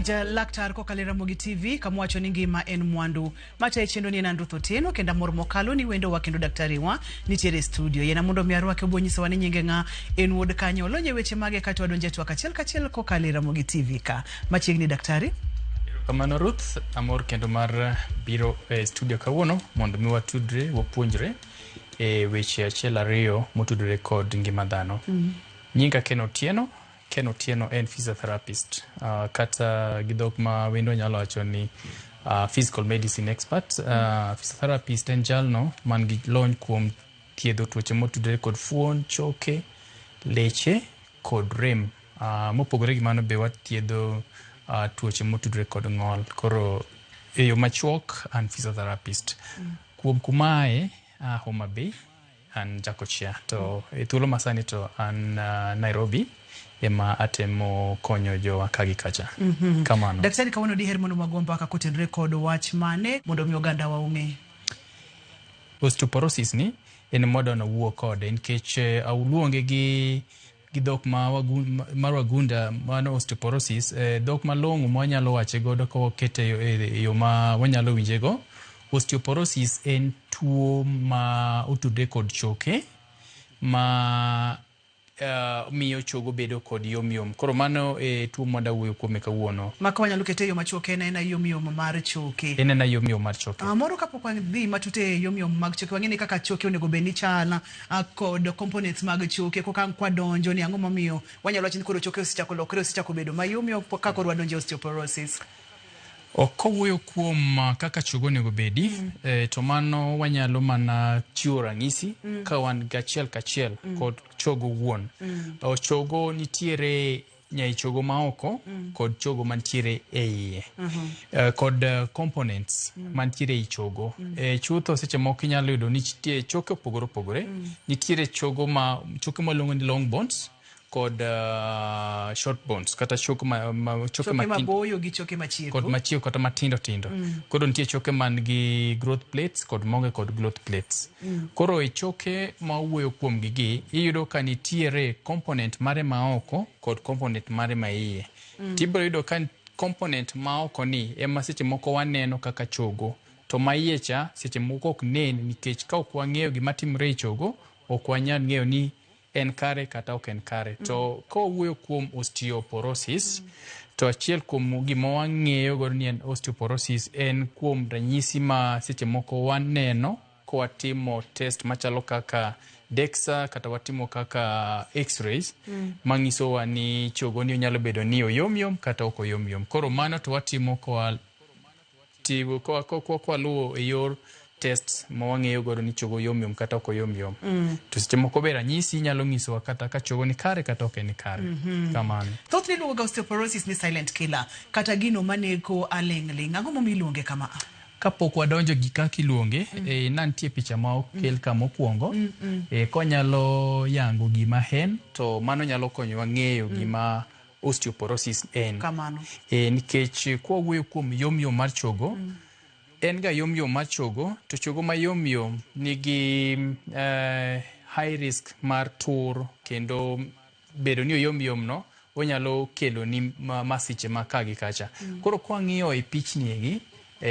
Winj laktar kokalo e Ramogi TV kama wacho ni ngima en mwandu. Matayo chenro ni en an Ruth Otieno kendo amor mokalo ni wendowa kendo daktari wa nitiere e studio. Yiena mondo mi arwake obo nyisowa ni nyinge ng'a, en wuod kanye, olony e weche mage kato wadonjo e twak achiel kachiel kokalo e Ramogi TV ka. Machiegni daktari. Kamano Ruth, amor kendo mar biro e studio kawuono mondo mi watudre, wapuonjre e weche achiel ariyo motudore kod ngima dhano. Nyinga Ken Otieno, Ken Otieno en physiotherapist kata gi dhok ma wendo nyalo wacho ni physical medicine expert. Physiotherapist en jalno man gi lony kuom thiedho tuoche motudore kod fuon, choke, leche kod rem. Mopogore gi mano be wathiedho tuoche motudore kod ng'ol. Koro e yo machuok an physiotherapist. Kuom kuma aye, a Homa Bay, an Jakochia. To e thuolo masani to an Nairobi ema atemo konyo jowa ka gi kacha. Kamano. Daktari kawuono diher mondo wago mbaka kotenore kod wach mane mondo mi oganda wa ong'e. Osteoporosis ni en mwadwa wuo kode nikech aluonge gi dhok ma mar wagunda mano osteoporosis, dhok malong'o ma wanyalo wache godo ka wakete e yo ma wanyalo winje go. Osteoporosis en tuo ma otudre kod choke ma miyo chogo bedo kod yomyom. Koro mano e tuo mwadwa wuoyo kuome kawuono. Ma ka wanyalo kete e yo machuok en aena yomyom mar choke. En aena yomyom mar choke. Moro kapok wadhi matut e yomyom mag choke, wang'e ni kaka choke onego bed ni chal kod components mag choke koka ang' kwadonjo ni ang'o momiyo wanyalo wacho ni koro choke osechako lokre osechako bedo mayomyom ka koro wadonjo e osteoporosis. Kowuoyo kuom kaka chogo onego bedi, to mano wanyalo mana chiwo ranyisi ka wan gi achiel kachiel kod chogo wuon. Chogo nitiere nyai chogo ma oko kod chogo mantiere e iye kod components mantiere ei chogo. Chutho seche moko inyalo yudo ni nitie choke opogore opogore. Nitiere chogo ma choke mwaluongo ni long bones kod short bones kata choke ma choke choke maboyo gi choke machieko kod machieko kata matindo tindo. Koro nitie choke man gi growth plates kod maonge kod growth plates. Koro e choke ma wuoyo kuom gi gi iyudo ka nitiere component mare ma oko kod component mare ma iye. Tibiro yudo ka component ma oko ni ema seche moko waneno kaka chogo, to ma iye cha seche moko ok nen nikech ka ok wang'eyo gima timore e chogo ok wanyal ng'eyo ni en kare kata ok en kare. To ka wawuoyo kuom osteoporosis, to achiel kuom gima wang'eyo godo ni en osteoporosis en kuom ranyisi ma seche moko waneno ka watimo test machalo kaka DEXA kata watimo kaka x-rays manyisowa ni chogo ni onyalo bedo ni oyomyom kata ok oyomyom. Koro mano to watimo koa timo kwaluwo e yor test ma wang'eyo godo ni chogo yomyom kata ok oyomyom. To seche moko be ranyisi nyalo nyisowa kata ka chogo ni kare kata ok en ni kare. Kamano. Thothne iluongo ga osteoporosis ni silent killer kata gino maneko aling'ling'. Ang'o momiyo iluonge kama? Kapok wadonjo gi kaka iluonge, na nitie picha ma okel ka mokwongo, konyalo yango gima en, to mano nyalo konyowa ng'eyo gima osteoporosis en. Kamano. Nikech kwawuoyo kuom yomyom mar chogo, en ga yomyom mar chogo, to chogo mayomyom nigi high risk mar tur kendo bedo ni oyomyom no onyalo kelo ni masiche ma ka gi kacha. Koro kwang'iyo e pichni egi,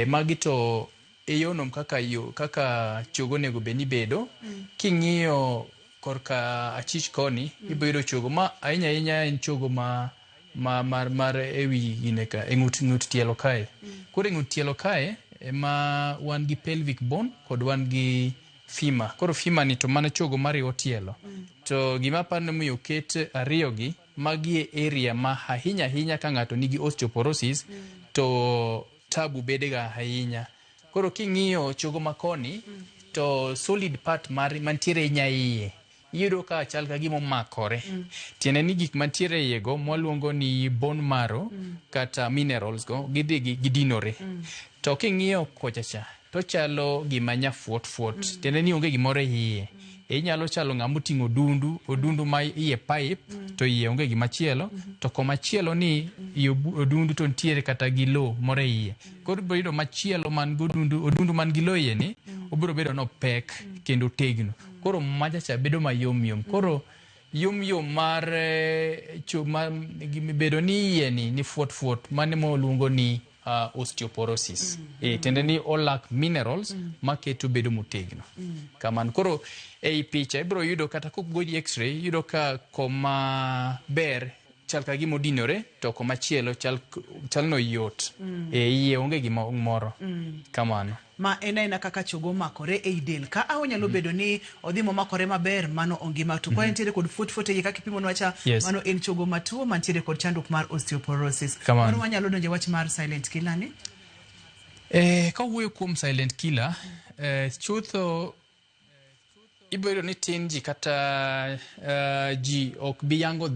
magi to e yono kaka yo kaka chogo onego bed ni bedo. King'iyo korka achich koni, ibiro yudo chogo ma ahinya ahinya en chogo ma mar ewi gine ka e ng'ut tielo kae. Koro e ng'ut tielo kae ema wan gi pelvic bone kod wan gi femur. Koro femur ni to mana chogo mariwo tielo. To gima aparo ni omiyo oket ariyo gi, magi e area ma ahinya ahinya ka ng'ato nigi osteoporosis to tabu bedega ahinya. Koro king'iyo chogo makoni to solid part mar mantiere nyaiye iyudo ka chal ka gima omakore. Tiende ni gik mantiere iye go mwaluongo ni bone marrow kata minerals go gidhi gidinore. To king'iyo kocha cha tochalo gima nyafuot fuot. Tiende ni onge gimoro e iye. Inyalo chalo ng'ama oting'o odundu, odundu ma iye pipe to iye onge gima chielo, to komachielo ni i odundu to nitiere kata gi lowo moro e iye. Koro ibiro yudo machielo man gi odundu, odundu man gi lowo e iye ni obiro bedo nopek kendo otegno. Koro macha cha bedo mayom yom. Koro Yom yom mar ma, bedo ni iye ni ni fuot fuot mane moluongo ni osteoporosis. Tiende ni olak minerals maketo bedo motegno. Kamano koro ei picha ibiro yudo kata kokgoyi x-ray, iyudo ka koma ber chal ka gima odinore to komachielo chal chalno yot. Iye onge gima moro. Kamano. Ma en aena kaka chogo omakore ei del ka a onyalo bedo ni odhi momakore maber, mano ongima, to kwa entiere kod fuot fuot e iye kaka ipimonwa cha, mano en chogo matuo mantiere kod chandruok mar osteoporosis. Kamano. Mano wanyalo donjo e wach mar silent killer ni. Kawuoyo kuom silent killer, chutho ibiro yudo ni tin ji kata ji ok bi yango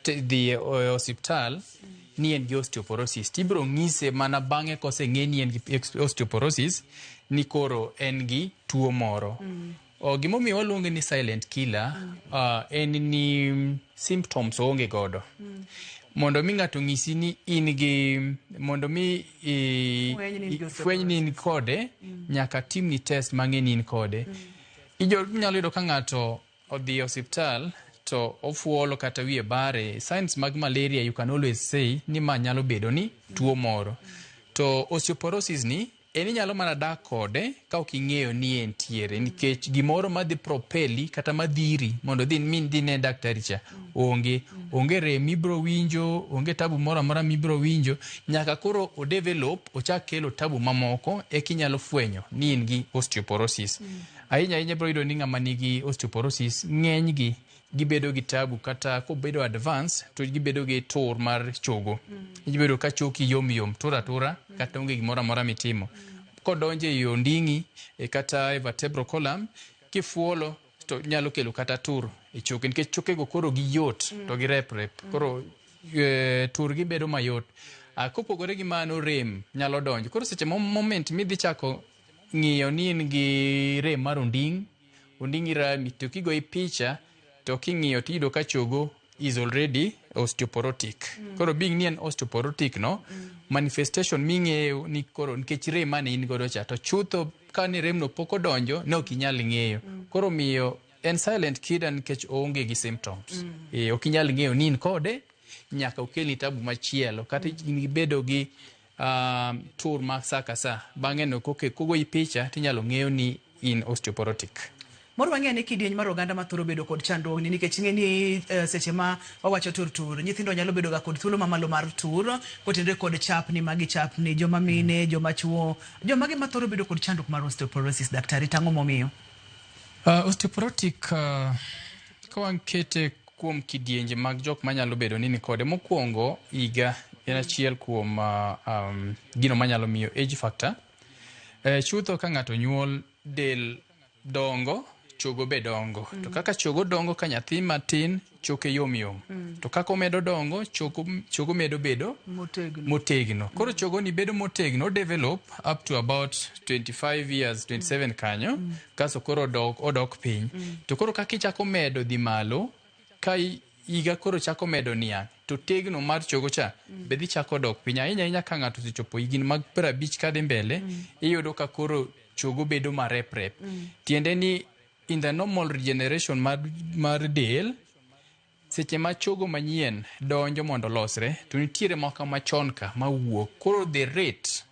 dhi e osiptal ni en gi osteoporosis. Tibiro ng'ise mana bang'e koseng'e ni en gi osteoporosis ni koro en gi tuo moro. Gimomiyo waluonge ni silent killer en ni symptoms oonge godo. Mondo mi ng'ato ng'isi ni in gi, mondo mi fweny ni in gi fweny ni in kode, nyaka timni test mang'e ni in kode. Inyalo yudo ka ng'ato odhi e osiptal to ofuolo kata wiye bare. Signs mag malaria, you can always say ni ma nyalo bedo ni tuo moro. To osteoporosis ni en inyalo mana dak kode ka ok ing'eyo ni entiere, nikech gimoro madhi propeli kata madhiri mondo dhi min dhi ne daktari cha onge. Onge rem mibiro winjo, onge tabu moro amora mibiro winjo, nyaka koro o develop ochak kelo tabu mamoko eka inyalo fwenyo ni in gi osteoporosis. Ahinya ahinya ibiro yudo ni ng'ama nigi osteoporosis ng'eny gi gibedo gi tabu kata kobedo advance to gibedo gi tur mar chogo. Gibedo ka choki yom yom, tur atura, kata onge gimoro amora mitimo. Kodonjo e onding'i kata e vertebral column, kifuolo to nyalo kelo kata tur e choke, nikech chokego koro giyot to girep rep. Koro tur gi bedo mayot. Kopogore gi mano, rem nyalo donjo. Koro seche moment midhi chako ng'iyo ni in gi rem mar onding', onding'i rami, to kigoyi picha to king'iyo tiyudo ka chogo is already osteoporotic. Koro being ni en osteoporotic no, manifestation ming'eyo ni koro nikech rem mane in godo cha, to chutho ka ni remno pok odonjo ne ok inyal ng'eyo. Koro miyo en silent killer nikech oonge gi symptoms. Ok inyal ng'eyo ni in kode nyaka okelni tabu machielo kata ibedo gi tur ma sa ka sa. Bang'e no kogoyi picha tinyalo ng'eyo ni in osteoporotic. Moro wang'eyo ni kidieny mar oganda mathoro bedo kod chandruogni, nikech ing'e ni seche ma wawacho tur tur, nyithindo nyalo bedo ga kod thuolo mamalo mar tur kotenore kod chapni magi chapni, joma mine, joma chuo, joma gi mathoro bedo kod chandruok mar osteoporosis. Daktari, tang'o momiyo? Osteoporotic ka wakete kuom kidienje mag jok manyalo bedo ni nikode, mokwongo higa en achiel kuom gino manyalo miyo age factor. Chutho ka ng'ato nyuol, del dongo, chogo be dongo. To kaka chogo dongo ka nyathi matin, choke yom yom. To kaka omedo dongo, chogo medo bedo motegno. Motegno. Koro chogo ni bedo motegno, develop up to about 25 years, 27 kanyo, kaso koro odok piny. To koro kaka ichako medo dhi malo, ka higa koro chako medo niang', to tegno mar chogo cha be dhi chako dok piny. Ahinya ahinya ka ng'ato osechopo higni mag 50 kadhi mbele, iyudo ka koro chogo bedo marep rep. Tiende ni in the normal regeneration mar del, seche ma chogo manyien donjo mondo olosre, to nitiere moko machon ka mawuok. Koro the rate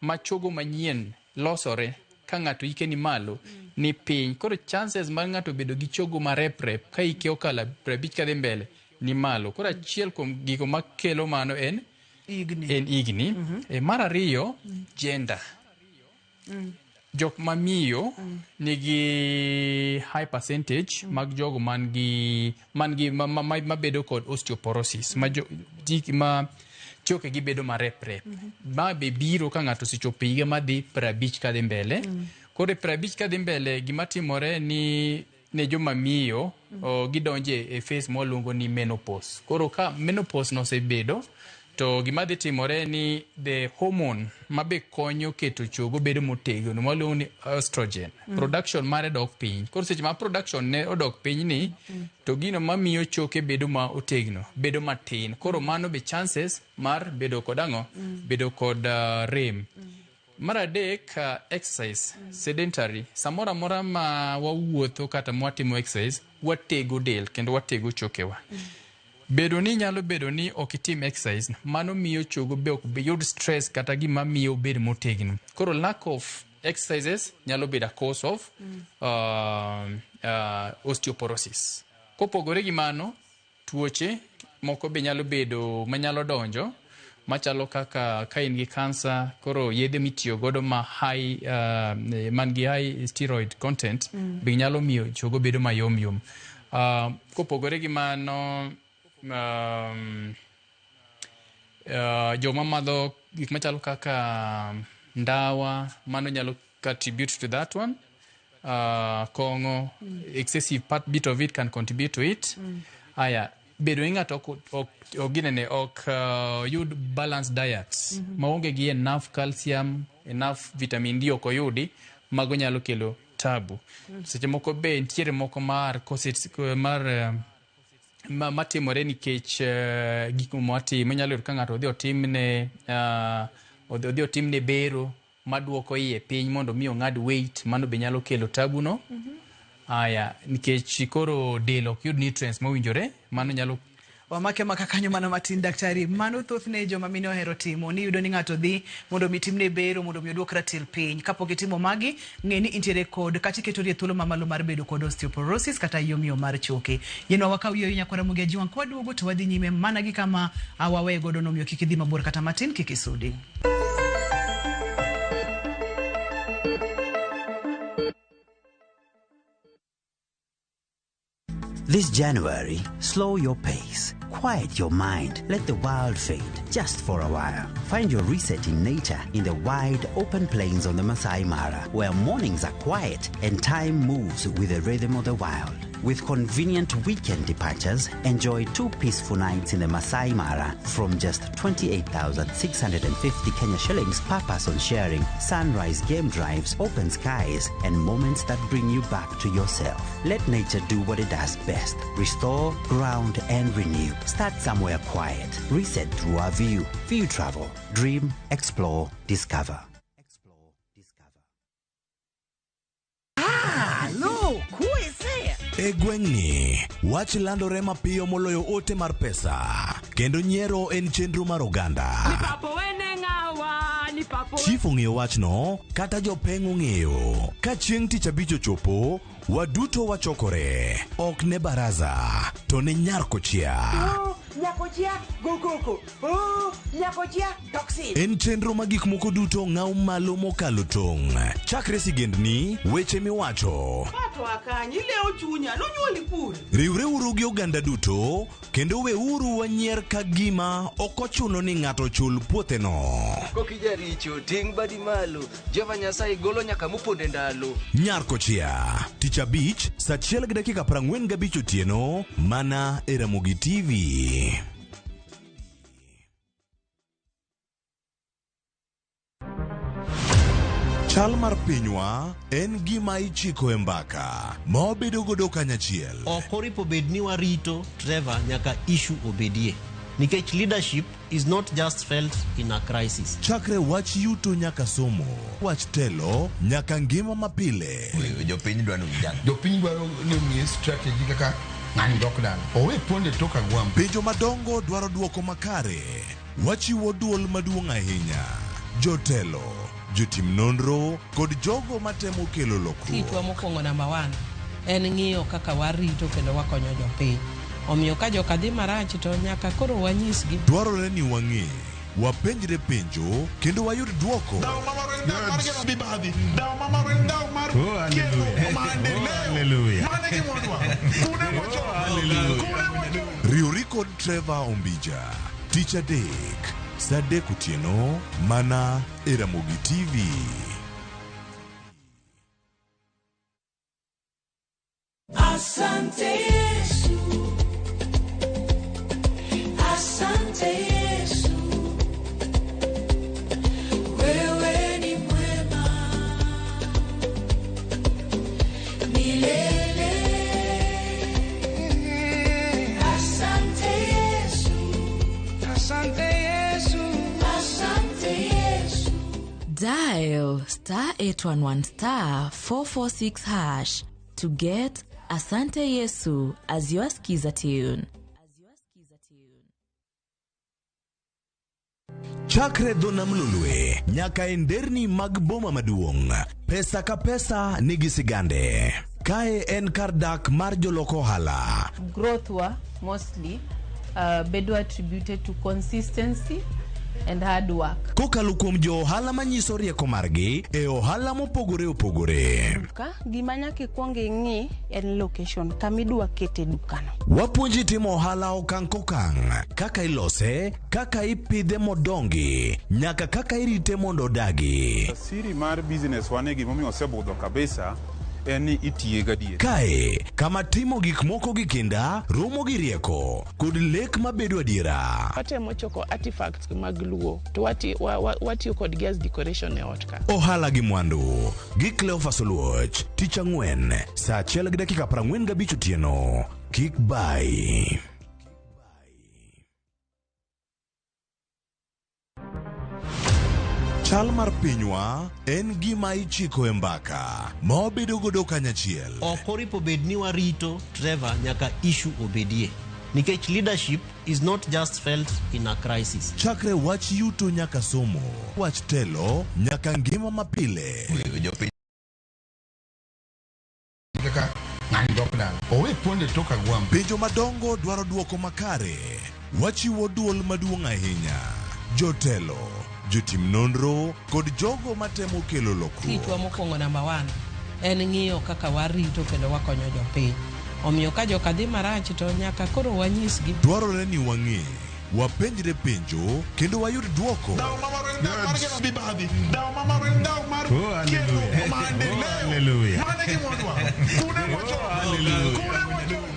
ma chogo manyien losore ka ng'ato hike ni malo ni piny. Koro chances mar ng'ato bedo gi chogo marep rep ka hike okalo 50 kadhi mbele ni malo. Koro achiel kuom gigo makelo mano en higni. En higni. Mar ariyo, gender. Jok mamiyo nigi high percentage mag jogo man gi, man gi, ma, ma, ma, mabedo kod osteoporosis, ma jo, ji, ma choke gi bedo marep rep. Ma be biro ka ng'ato osechopo higa madhi 50 kadhi mbele. Koro e 50 kadhi mbele, gima timore ni ne joma miyo, gidonje e phase mwaluongo ni menopause. Koro ka menopause nosebedo, to gima dhi timore ni the hormone mabe konyo keto chogo bedo motegno mwaluongo ni estrogen, production mare dok piny. Koro seche ma production ne odok piny ni, to gino mamiyo choke bedo ma otegno bedo matin. Koro mano be chances mar bedo kod ang'o? Bedo kod rem. Mar adek, exercise, sedentary. Samoro amora ma wawuotho kata mwatimo exercise, watego del kendo watego chokewa. Bedo ni nyalo bedo ni ok itim exercise, mano miyo chogo be ok yud stress kata gima miyo obed motegno. Koro lack of exercises nyalo bedo a cause of osteoporosis. Kopogore gi mano, tuoche moko be nyalo bedo manyalo donjo machalo kaka ka in gi kansa, koro yedhe mitiyo godo ma high man gi high steroid content be nyalo miyo chogo bedo mayom yom. Kopogore gi mano, joma madho gik machalo kaka ndawa, mano nyalo contribute to that one. Kong'o, excessive part bit of it can contribute to it. Aya, bedo ni ng'ato ok ginene ok yud balanced diet maonge gi enough calcium, enough vitamin D ok oyudi, mago nyalo kelo tabu. Seche moko be nitiere moko mar causes mar matimore nikech gik mwatimo. Inyalo yudo ka ng'ato odhi otimne bero maduoko iye piny mondo mi ong'ad weight, mano be nyalo kelo tabu no. Aya, nikech koro del ok yud nutrients mowinjore, mano nyalo Wamake maka kanyo mana matin, daktari. Mano thothne joma mine ohero timo ni yudo ni ng'ato dhi mondo mi timne bero mondo mi oduok ratil piny. Kapok itimo magi, ng'e ni intiere kod kata iketori e thuolo mamalo mar bedo kod osteoporosis kata yomyom mar choke. Yienwa wakaw yueyo, nyakwara Ramogi Ajwang', kwaduogo to wadhi nyime mana gi kama wawe godo no, omiyo kik idhi mabor kata matin, kik isudi. This January, slow your pace, quiet your mind, let the world fade just for a while. Find your reset in nature in the wide open plains on the Masai Mara, where mornings are quiet and time moves with the rhythm of the wild. With convenient weekend departures, enjoy 2 peaceful nights in the Masai Mara from just 28,650 Kenya shillings per person sharing, sunrise game drives, open skies, and moments that bring you back to yourself. Let nature do what it does best. Restore, ground, and renew. Start somewhere quiet. Reset through our view. View Travel. Dream, explore, discover. Explore, discover. Look, who is there? E gweng'ni, wach landore mapiyo moloyo ote mar pesa, kendo nyiero en chenro mar oganda. Chief ong'eyo wachno, kata jopeng' ong'eyo. Ka chieng' tich abich ochopo, waduto wachokore. Ok ne baraza, to ne nyar kochia. Nyakochia, go koko. Oh, Nyakochia, toxin. En chenro ma gik moko duto ng'aw malo mokalo tong'. Chakre sigendni, weche miwacho. Pato akanyi, ilewo chunya, nonyuoli pur. Riwreuru gi oganda duto, kendo weuru wanyier ka gima ok ochuno ni ng'ato chul puotheno. Kokijaricho, ting' badi malo. Jehova Nyasaye golo nyaka moponde ndalo. Nyar kochia, tich abich, saa 1:45 otieno, mana e Ramogi TV. Chal mar pinywa en gima ichiko e mbaka ma wabedo godo kanyachiel. Ok oripo bed ni warito Trevor nyaka issue obedie. Nikech leadership is not just felt in a crisis. Chakre wach yuto nyaka somo, wach telo nyaka ngima mapile. Jopiny dwaro ni ujang. Jopiny dwaro ni omiye strategy kaka ng'ani dok dala. Owe ponde tok agwambo. Penjo madongo dwaro duoko makare. Wachiwo duol maduong' ahinya. Jotelo, jotim nonro kod jogo matemo kelo lokruok. Tijwa mokwongo namba 1 en ng'iyo kaka warito kendo wakonyo jopiny. Omiyo ka joka dhi marach to nyaka koro wanyisgi. Dwarore ni wang'e, wapenjre penjo kendo wayud duoko. Riwri kod Trevor Ombija, tich adek, saa 3 otieno, mana e Ramogi TV. Asante Yesu. Asante Yesu. Wewe ni mwema. Milele. Asante Yesu. Asante Yesu. Asante Yesu. Dial star 811 star 446 hash to get Asante Yesu as your skiza tune. Chakre dho nam Lolwe nyaka e nderni mag boma maduong', pesa ka pesa nigi sigande. Kae en kar dak mar jolok ohala. Growth wa mostly bedo attributed to consistency and hard work. Kokalo kuom jo ohala manyiso rieko margi e ohala mopogore opogore. Duka gima nyaka ikwong ing'i en location kama idwa kete dukano. Wapuonji timo ohala okang' kokang', kaka ilose, kaka ipidhe modongi, nyaka kaka irite mondo odagi. Siri mar business wane gimomiyo osebudho kabisa en ni itiye gadier. Kae, kama timo gik moko gi kinda, romo gi rieko, kod lek mabedo adiera. Watemo choko artifacts mag Luo to watiyo kodgi as decoration e ot ka. Ohala gi mwandu gi Cleophas Oluoch, tich ang'wen, saa achiel gi dakika 45 otieno. Kik bai. Chal mar pinywa en gima ichiko e mbaka ma wabedo godo kanyachiel. Ok oripo bed ni warito Trevor nyaka issue obedie. Nikech leadership is not just felt in a crisis. Chakre wach yuto nyaka somo, wach telo nyaka ngima mapile. Kaka ng'ani dok dala. Owe puonde tok agwambo. Penjo madongo dwaro duoko makare. Wachiwo duol maduong' ahinya. Jotelo, jotim nonro kod jogo matemo kelo lokruok. Tichwa mokwongo namba one en ng'iyo kaka warito kendo wakonyo jopiny. Omiyo ka joka dhi marach to nyaka koro wanyisgi. Dwarore ni wang'e, wapenjre penjo kendo wayud duoko.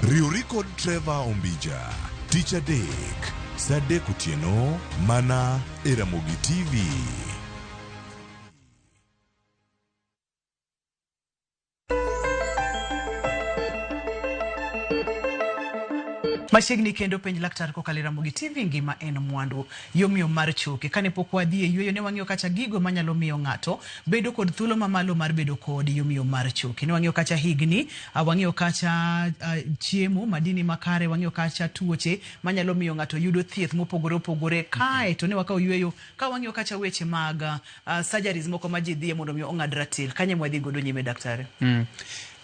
Riwri kod Trevor Ombija tich adek saa adek otieno mana e Ramogi TV. Machiegni kendo penj laktar kokalo e Ramogi TV ngima en mwandu yomyom mar choke. Kane pok wadhi e yueyo ne wang'iyo kacha gigo manyalo miyo ng'ato bedo kod thuolo mamalo mar bedo kod yomyom mar choke. Ne wang'iyo kacha higni, wang'iyo kacha chiemo, madini makare, wang'iyo kacha tuoche manyalo miyo ng'ato yudo thieth mopogore opogore. Kae to ne wakawo yueyo ka wang'iyo kacha weche mag surgeries moko ma ji dhiye mondo mi ong'ad ratil. Kanye mwadhi godo nyime daktari?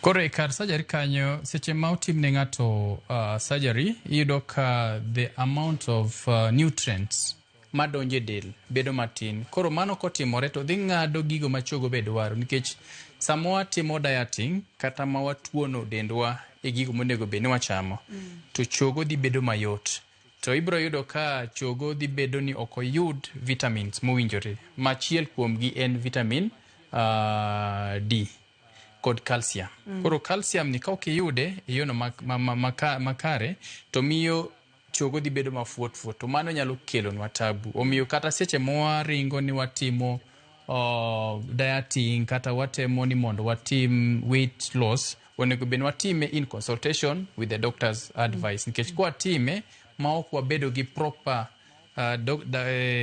Koro e kar surgery kanyo, seche ma otim ne ng'ato surgery, iyudo ka the amount of nutrients madonjo e del bedo matin. Koro mano kotimore to dhi ng'ado gigo ma chogo be dwaro nikech sama watimo dieting kata ma watuono dendwa e gigo monego bed ni wachamo, to chogo dhi bedo mayot. To ibiro yudo ka chogo dhi bedo ni ok oyud vitamins mowinjore. Ma achiel kuomgi en vitamin D kod calcium. Koro calcium ni ka ok iyude e yono makare to miyo chogo dhi bedo mafuot fuot to mano nyalo kelonwa tabu. Omiyo kata seche mwaringo ni watimo dieting kata watemo ni mondo watim weight loss, onego bed ni watime in consultation with the doctor's advice. Nikech kwatime ma ok wabedo gi proper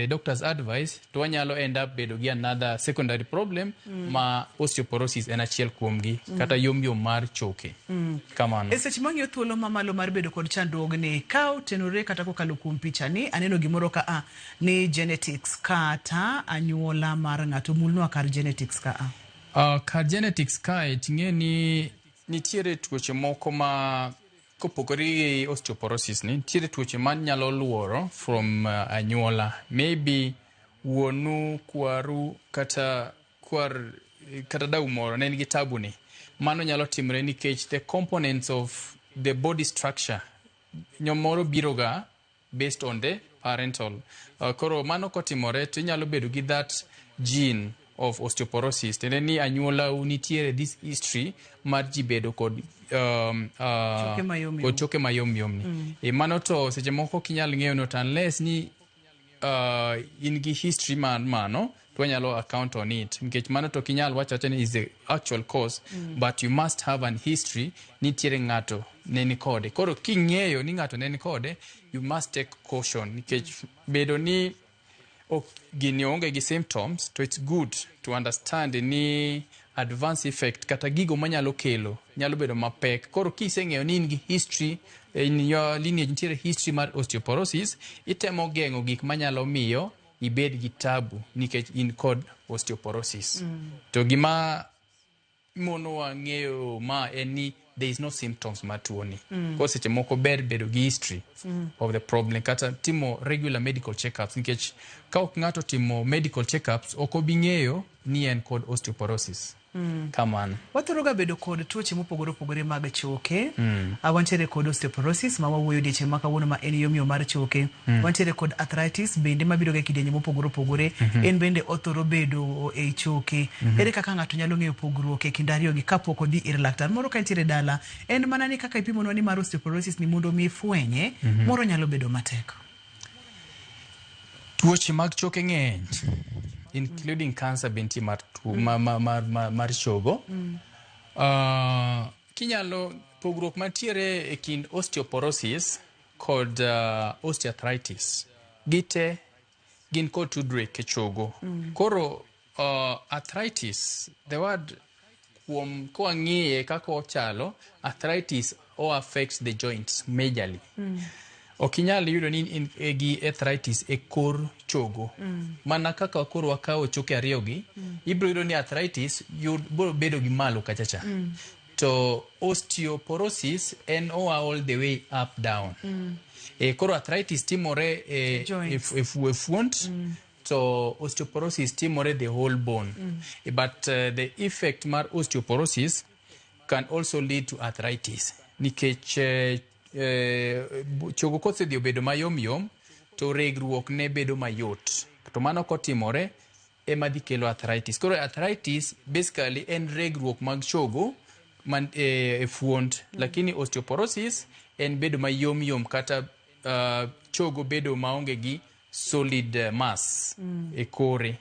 doctor's advice to wanyalo end up bedo gi another secondary problem ma osteoporosis en achiel kuomgi kata yomyom mar choke. Kamano. E seche mang'iyo thuolo mamalo mar bedo kod chandruogni ka otenore kata kokalo kuom pichani aneno gimoro ka a ni genetics kata anyuola mar ng'ato mulnwa kar genetics ka a. Kar genetics kae ting'e ni nitiere tuoche moko ma kopogore gi osteoporosis ni nitiere tuoche manyalo luoro from anyuola. Maybe wuonu, kwaru kata kwar kata dau moro ne nigi tabu ni. Mano nyalo timore nikech the components of the body structure nyomoro biro ga based on the parental. Koro mano kotimore to inyalo bedo gi that gene of osteoporosis. Tiende ni anyuolau nitiere this history mar ji bedo kod Choke mayomyom. kod choke mayomyom ni. E mano to seche moko ok inyal ng'eyo not unless ni in gi history mar mano to wanyalo account on it nikech mano to ok inyal wacho awacha ni is the actual cause but you must have an history nitiere ng'ato ne ni kode. Koro king'eyo ni ng'ato ne ni kode, you must take caution nikech bedo ni ok gini onge gi symptoms to it's good to understand ni adverse effect kata gigo manyalo kelo nyalo bedo mapek. Koro kiseng'eyo ni in gi history in your lineage nitiere history mar osteoporosis, itemo geng'o gik manyalo miyo ibed gi tabu nikech in kod osteoporosis. To gima monowa ng'eyo ma en ni there is no symptoms mar tuoni. Koro seche moko ber bedo gi history of the problem kata timo regular medical checkups, nikech ka ok ng'ato timo medical checkups, ok obi ng'eyo ni en kod osteoporosis. Kamano. Wathoro ga bedo kod tuoche mopogore opogore mag choke. Wantiere kod osteoporosis ma wawuoyo odiechieng' ma kawuono, ma en yomyom mar choke. Wantiere kod arthritis bende mabiro ga e kidienje mopogore opogore. En bende othoro bedo ei choke. Ere kaka ng'ato nyalo ng'eyo pogruok e kind ariyo gi kapok odhi ir laktar? Moro ka nitiere dala, en mana ni kaka ipimonwa ni mar osteoporosis ni mondo mi ifwenye, moro nyalo bedo matek. Tuoche mag choke ng'eny, including cancer be nitie mar, tuo, mar chogo. Kinyalo pogruok mantiere e kind osteoporosis kod osteoarthritis, gite gin kod tudruok e chogo. Koro arthritis, the word kuom kwang'iye kaka ochalo, arthritis o affects the joints majorly. Ok inyal yudo ni in gi arthritis e kor chogo. Mana kaka koro wakawo choke ariyo gi, ibiro yudo ni arthritis biro bedo gi malo kacha cha. To osteoporosis en oa all the way up down. Koro arthritis timore Joints. e fuond, to osteoporosis timore the whole bone. But the effect mar osteoporosis can also lead to arthritis nikech chogo kosedhi obedo mayom yom to regruok ne bedo mayot, to mano kotimore ema dhi kelo arthritis. Koro arthritis basically en regruok mag chogo man e fuond, lakini osteoporosis en bedo mayom yom kata chogo bedo maonge gi solid mass e kore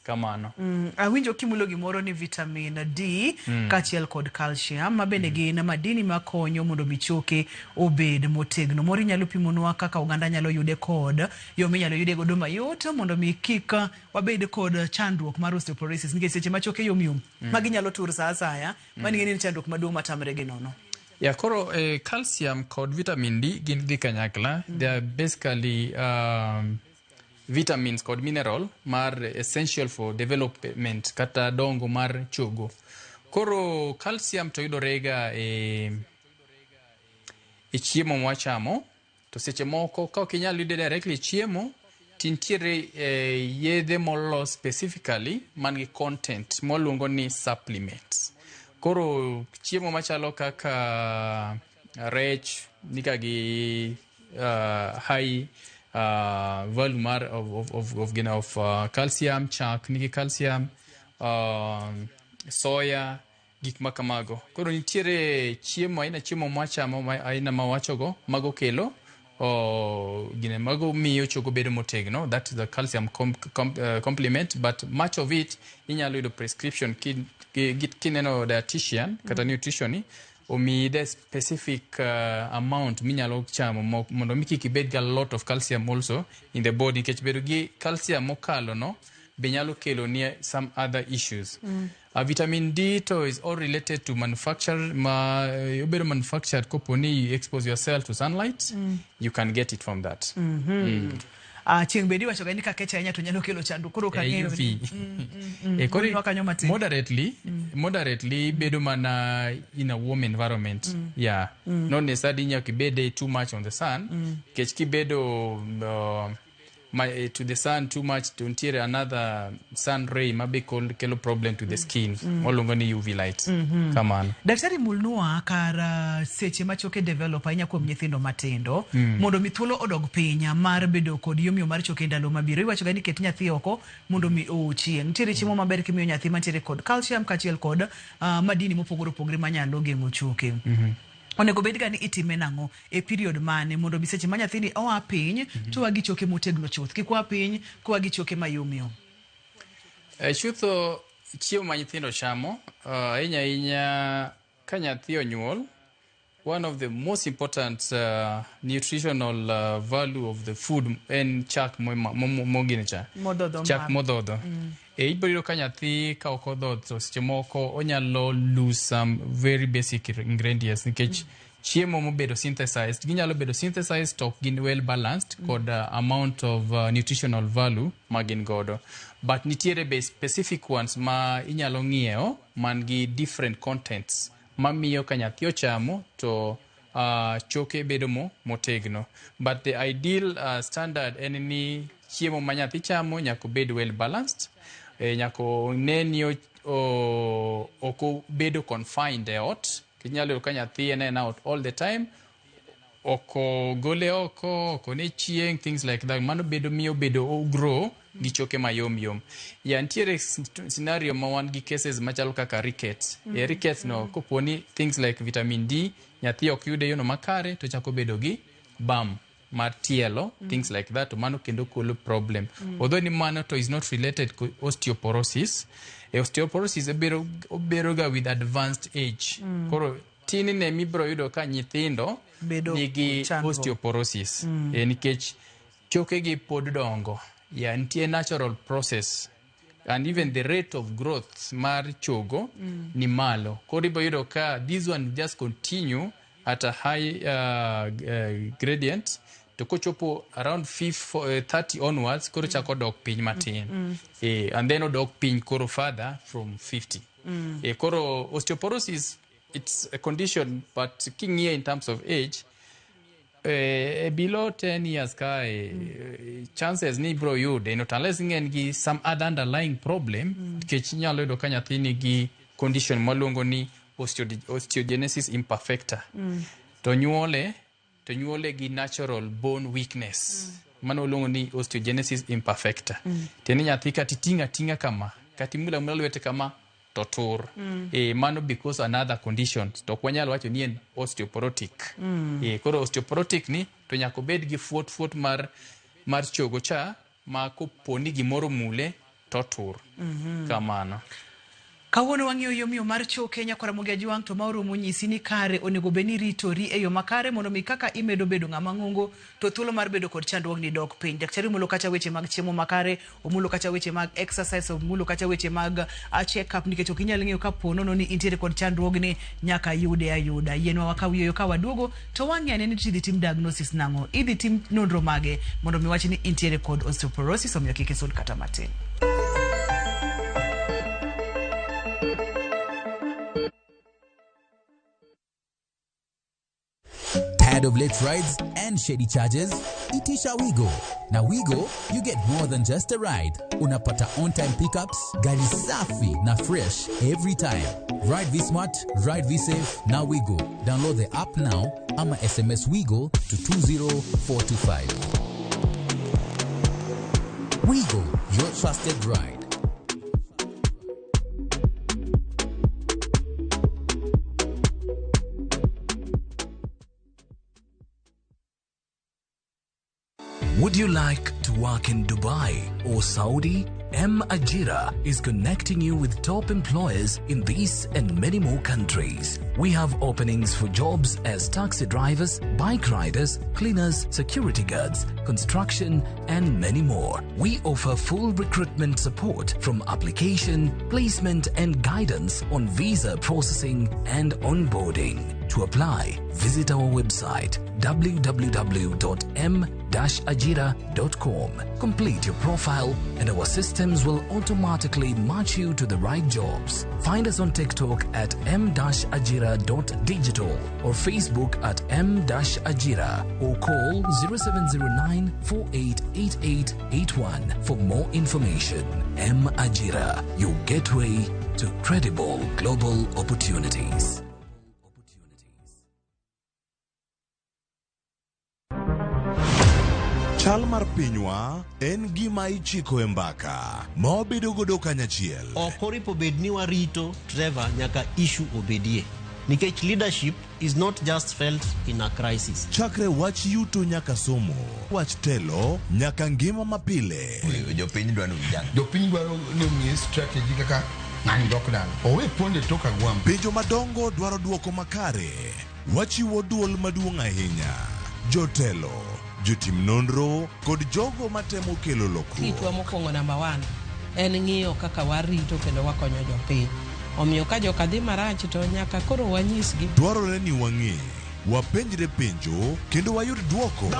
kamano. Awinjo kimulo gimoro ni vitamin D kaachiel kod calcium ma bende gin madini makonyo mondo mi choke obed motegno. Moro inyalo pimonwa kaka oganda nyalo yude kod yo minyalo yude godo mayot mondo mi kik wabed kod chandruok mar osteoporosis, nikech seche ma choke yom yom magi nyalo tur sa asaya, mano ing'e ni en chandruok maduong' matamre gi nono. Yeah, koro calcium kod vitamin D gin dhi kanyakla. They are basically vitamins kod mineral mar essential for development kata dongo mar chogo. Koro calcium to yudore ga e chiemo mwachamo, to seche moko ka ok inyal yude directly e chiemo, to nitiere yedhe molos specifically man gi content mwaluongo ni supplements. Koro chiemo machalo kaka rech nika gi high value mar of, gina of calcium, chak nigi calcium, soya, gik ma kamago. Koro nitiere chiemo aina chiemo mwachamo ma aina mawachogo mago kelo gine mago miyo chogo bedo motegno. That is the calcium complement, but much of it inyalo yudo prescription kineno dietitian kata nutrition omiyi the specific amount minyalo chamo mondo mi kik ibed gi a lot of calcium also in the body, nikech bedo gi calcium mokalo no be nyalo kelo ni some other issues. Vitamin D to is all related to manufacture ma obedo manufactured kopo ni you expose yourself to sunlight. You can get it from that. Chieng' bende iwacho ga ni ka kech ahinya to nyalo kelo chandruok, koro ok ang'eyo. UV. Koro Wuonwa kanyo matin. Moderately bedo mana in a warm environment. Yeah. Not necessarily nyaka ibede too much on the sun. Nikech kibedo to the sun too much to nitiere another sun ray ma be kelo problem to the skin. Waluongo ni UV light. Kamano. Daktari, mulnwa kar seche ma choke develop ahinya kuom nyithindo matindo mondo mi thuolo odog piny mar bedo kod yomyom mar choke ndalo mabiro. Iwacho ga ni ket nyathi oko mondo mi oo chieng'. Nitiere chiemo maber kimiyo nyathi mantiere kod calcium kaachiel kod madini mopogore opogore manyalo geng'o choke. Onego bed ga ni itime nang'o e period mane mondo mi seche ma nyathini oa piny to oa gi choke motegno chuth, kik oa piny koa gi choke mayomyom? Chutho chiemo ma nyithindo chamo, ahinya ahinya ka nyathi onyuol. One of the most important nutritional value of the food en chak mogine cha. Modhodho. Chak modhodho. E ibiro yudo ka nyathi ka ok odhodh to seche moko onyalo lose some very basic ingredients nikech chiemo mobedo synthesized ginyalo bedo synthesized to ok gin well balanced kod amount of nutritional value ma gin godo. But nitiere be specific ones ma inyalo ng'iewo man gi different contents mamiyo ka nyathi ochamo to choke bedo motegno. But the ideal standard en ni chiemo ma nyathi chamo nyaka obed well balanced, nyaka one ni ok obedo confined e ot. Inyalo yudo ka nyathi en en out all the time, ok ogole oko, ok one chieng', things like that. Mano bedo miyo bedo o grow gi choke mayom yom. Ya nitiere scenario ma wan gi cases machalo kaka rickets. E rickets no kopo ni things like vitamin D nyathi ok yude yono makare to chako bedo gi bam mar tielo, things like that, to mano kendo kelo problem. Although ni mano to is not related to osteoporosis. Osteoporosis obedo ga with advanced age. Koro tin ne mibiro yudo ka nyithindo bedo nigi chandruok. osteoporosis. Nikech chokegi pod dongo. Ya nitie natural process and even the rate of growth mar chogo ni malo. Koro ibiro yudo ka this one just continue at a high gradient to kochopo around 30 onwards koro chako dok piny matin. And then odok piny koro further from 50. Koro osteoporosis, it's a condition, but king'iye in terms of age, below 10 years ka chances ni ibiro yude not unless ing'en gi some other underlying problem, nikech inyalo yudo ka nyathi nigi condition mwaluongo ni osteogenesis imperfecta. To nyuole gi natural bone weakness. Mano waluongo ni osteogenesis imperfecta. Tiende ni nyathi kata iting'o ating'a kama, kata imulo amula lwete kama, to tur. Mano because another condition. To ok wanyal wacho ni en osteoporotic. Koro osteoporotic ni to nyaka obed gi fuot fuot mar chogo cha ma kopo ni gimoro mule to tur. Kamano. Kawuono wang'iyo yomyom mar choke nyakora Ramogi Ajwang', to ma oromo nyisi ni kare onego bed ni ritori e yo makare mondo mi kaka imedo bedo ng'ama ng'ongo to thuolo mar bedo kod chandruogni dok piny. Daktari omulo kacha weche mag chiemo makare, omulo kacha weche mag exercise, omulo kacha weche mag check up, nikech ok inyal ng'eyo ka po nono ni intiere kod chandruogni nyaka yude ayuda. Yienwa wakaw yueyo, ka waduogo to wang'i ane ni idhi tim diagnosis nang'o, idhi tim nonro mage mondo mi wach ni intiere kod osteoporosis, omiyo kik isud kata matin. Tired of late rides and shady charges? Itisha Wigo. Na Wigo, you get more than just a ride. Unapata on-time pickups, gari safi na fresh every time. Ride V Smart, ride V Safe, na Wigo. Download the app now ama SMS Wigo to 20425. Wigo, your trusted ride. Would you like to work in Dubai or Saudi? M Ajira is connecting you with top employers in these and many more countries. We have openings for jobs as taxi drivers, bike riders, cleaners, security guards, construction, and many more. We offer full recruitment support from application, placement, and guidance on visa processing and onboarding. To apply, visit our website www.m-ajira.com. Complete your profile and our systems will automatically match you to the right jobs. Find us on TikTok at m-ajira.digital or Facebook at m-ajira or call 0709 488881 for more information. M Ajira, your gateway to credible global opportunities. Chal mar pinywa en gima ichiko e mbaka ma wabedo godo kanyachiel. Ok oripo bed ni warito Trevor nyaka issue obedie, nikech leadership is not just felt in a crisis. Chakre wach yuto nyaka somo, wach telo nyaka ngima mapile. Jopiny dwaro vijana. Jopiny dwaro ni omiye strategy kaka ng'ani dok dala. Owe pondo e tok agwambo. Penjo madongo dwaro duoko makare. Wachiwo duol maduong' ahinya, jotelo, jotim nonro kod jogo matemo kelo lokruok. Tijwa mokwongo namba one en ng'iyo kaka warito kendo wakonyo jopiny. Omiyo ka joka dhi marach to nyaka koro wanyisgi. Dwarore ni wang'e, wapenjre penjo kendo wayud dwoko.